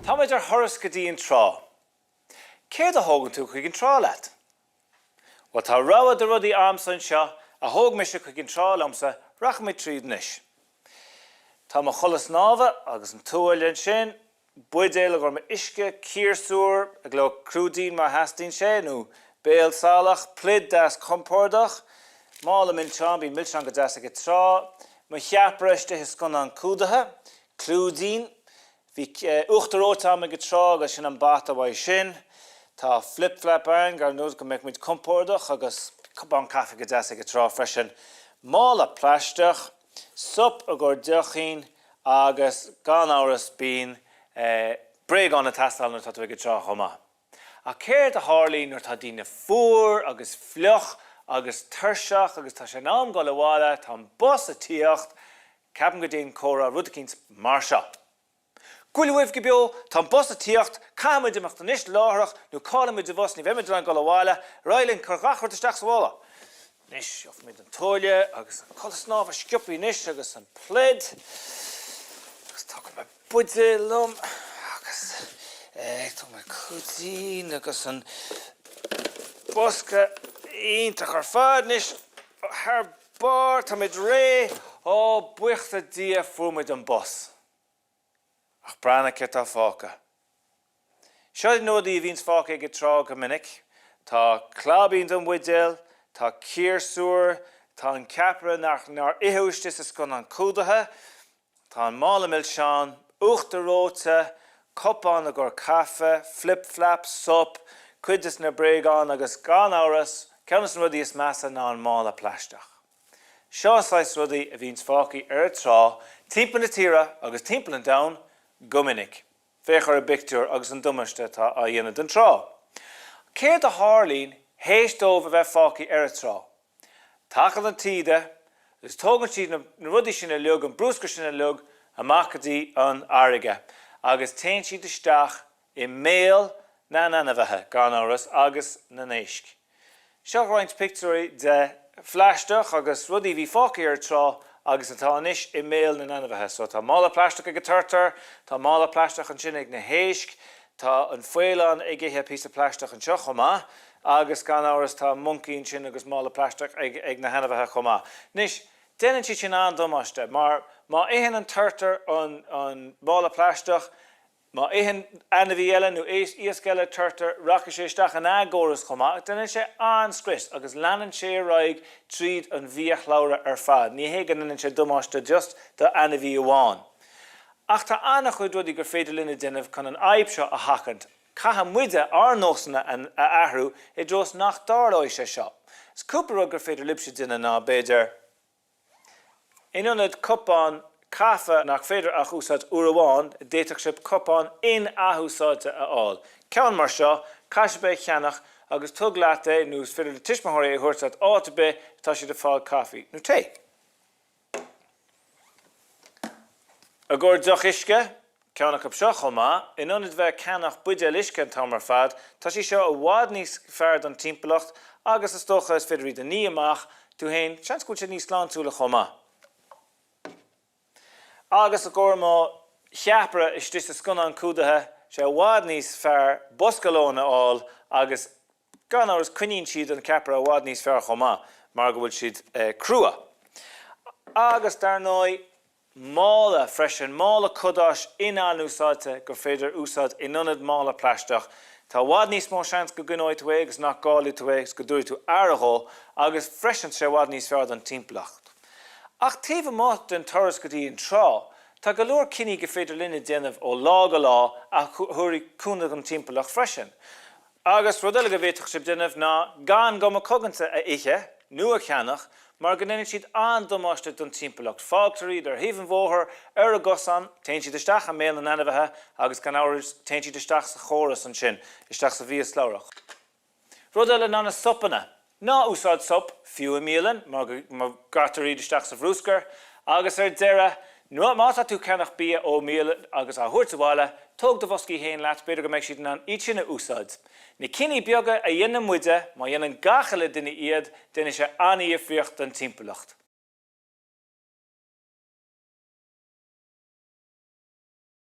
Táimid ar thuras go dtí an trá. Céard a thógann tú chuig an trá leat? Bhuel, tá rogha de rudaí a'msa anseo a thóg mise chuig an trá liomsa, rachaimid tríd anois. Tá mo chulaith snámha agus an tuáille ansin, buidéal i gcomhair m'uisce, ciarsúr i gcomhair crúidín má theastaíonn sé, nó béal salach, pluid deas compordach, mála milseán, bíonn milseáin go deas ag an trá, mo cheapaire istigh i scannán cumhdaithe, clúidín, Bhí uachtar reoite a'm ag an trá agus sin an bata uaidh sin. Tá flip flap ann gar ndóigh go mbeadh muid compordach agus cupán caife go deas ag an trá freisin. Mála plaisteach, sop i gcomhair deochín agus gan amhras bíonn bréagáin ag teastáil nuair atá tú ag an trá chomh maith. Ach céard a tharlaíonn nuair atá daoine fuar agus fliuch agus tuirseach agus tá sé in am dul abhaile, tá an bus ag tíocht, ceapaim go dtéann comhrá rud eicínt mar seo. Goile uaibh go beo, tá an bus ag tíocht, caithfidh muid imeacht anois láithreach nó caillfidh muid an bus, ní bheidh muid in ann dul abhaile, ar aghaidh linn, cuir gach rud isteach sa mhála. Anois, gheobhaidh muid an tuáille agus an culaith snámha sciobthaí anois agus an pluid agus tógfaidh mé buidéal liom agus tógfaidh mé clúidín agus an bosca iontach ar fad anois thar barr, táimid réidh, ó buíochas le Dia fuair muid an bus. Ach breathnaigh céard tá fágtha. Seo iad na rudaí a bhíonns fágtha ag an trá go minic. Tá claibín don bhuidéal, tá ciarsúr, tá an ceapaire nach nár itheadh istigh sa scannán cumhdaithe, tá an mála milseán, uachtar reoite, cupán i gcomhair caife, flip flap, sop, cuid des na bréagáin agus gan amhras, ceann des na rudaí is measa ná an mála plaisteach. Seo an saghas rudaí a bhíonns fágtha ar an trá timpeall na tíre agus timpeall an domhain go minic. Féach ar an bpictiúr agus an damáiste atá á dhéanamh don trá. Céard a tharlaíonn théis dóibh a bheith fágtha ar an trá? Tagann an taoide agus tógann siad na rudaí sin uilig, an brúscar sin uilig, amach go dtí an fharraige agus téann siad isteach i mbéal na n-ainmhithe, gan amhras, agus na n-éisc. Seo roinnt pictiúirí de phlaisteach agus rudaí a bhí fágtha ar an trá agus atá anois i mbéal na n-ainmhithe. So tá mála plaisteach ag an turtar, tá mála plaisteach ansin ag na héisc, tá an faoileán ag ithe píosa plaisteach anseo chomh maith agus gan amhras tá moncaí ansin agus mála plaisteach ag na hainmhithe chomh maith. Anois, déanann siad sin an-damáiste mar má itheann an turtar an mála plaisteach, Má itheann ainmhí eile nó iasc eile turtar, rachaidh sé isteach ina gcóras chomh maith. Déanann sé an-scrios agus leanann sé ar aghaidh tríd an bhiashlabhra ar fad. Ní hé go ndéanann sé damáiste just do ainmhí amháin. Ach tá an-chuid rudaí gur féidir linn a déanamh chun an fhadhb seo a sheachaint. Caithfidh muide ár nósanna a athrú i dtreo is nach dtarlóidh sé seo. Is cúpla rud gur féidir libhse déanamh ná, b'fhéidir, In ionad cupán caife nach féidir ach úsáid uair amháin, d'fhéadfadh sibh cupán in-athúsáidte a fháil. Ceann mar seo, caithfidh sibh é a cheannach agus tug leat é nó is féidir le tuismitheoirí é a thabhairt leat áit ar bith atá siad ag fáil caife nó tae. I gcomhair deoch uisce, Ceann acu seo chomh maith, in ionad bheith ag ceannach buidéal uisce an t-am ar fad, tá sí seo i bhfad níos fearr don timpeallacht agus is dócha is féidir iad a ní amach tú fhéin, seans go bhfuil sé níos sláintiúla chomh maith. Agus i gcomhair mo cheapaire istigh sa scannán cumhdaithe, sé i bhfad níos fearr bosca lóin a fháil agus gan amhras coinníonn siad an ceapaire i bhfad níos fearr chomh maith mar go bhfuil siad crua. Agus dar ndóigh, Mála freisin, mála cadáis in-athúsáidte gur féidir úsáid in ionad mála plaisteach. Tá i bhfad níos mó seans go gcoinneoidh tú é agus nach gcaillfidh tú é agus go dtabharfaidh tú aire dhó agus freisin tá sé i bhfad níos fearr don timpeallacht. Ach taobh amuigh den turas go dtí an trá, tá go leor cinní go féidir linne déanamh ó lá go lá a thabharfaidh cúnamh don timpeallacht freisin. Agus rud eile go bhféadfadh sibh déanamh ná gan guma coganta a ithe nó a cheannach mar go ndéanann siad an-damáiste don timpeallacht. Fágtar iad ar thaobh an bhóthair, ar an gcosán, téann siad isteach i mbéal na n-ainmhithe agus gan amhras téann siad isteach sa chóras ansin, isteach sa bhiashlabhra. Rud eile ná na sopanna. Ná úsáid sop, fiú i mbialann, mar go gcaitear iad isteach sa bhrúscar. Agus ar deireadh, má tá tú ag ceannach bia ó mbialann agus á thabhairt abhaile, tóg do bhoscaí féin leat, b'fhéidir go mbeidh siad in ann iad sin a úsáid. Na cinní beaga a dhéanann muide, má dhéanann gach uile duine iad, déanfaidh sé an-dhifríocht don timpeallacht.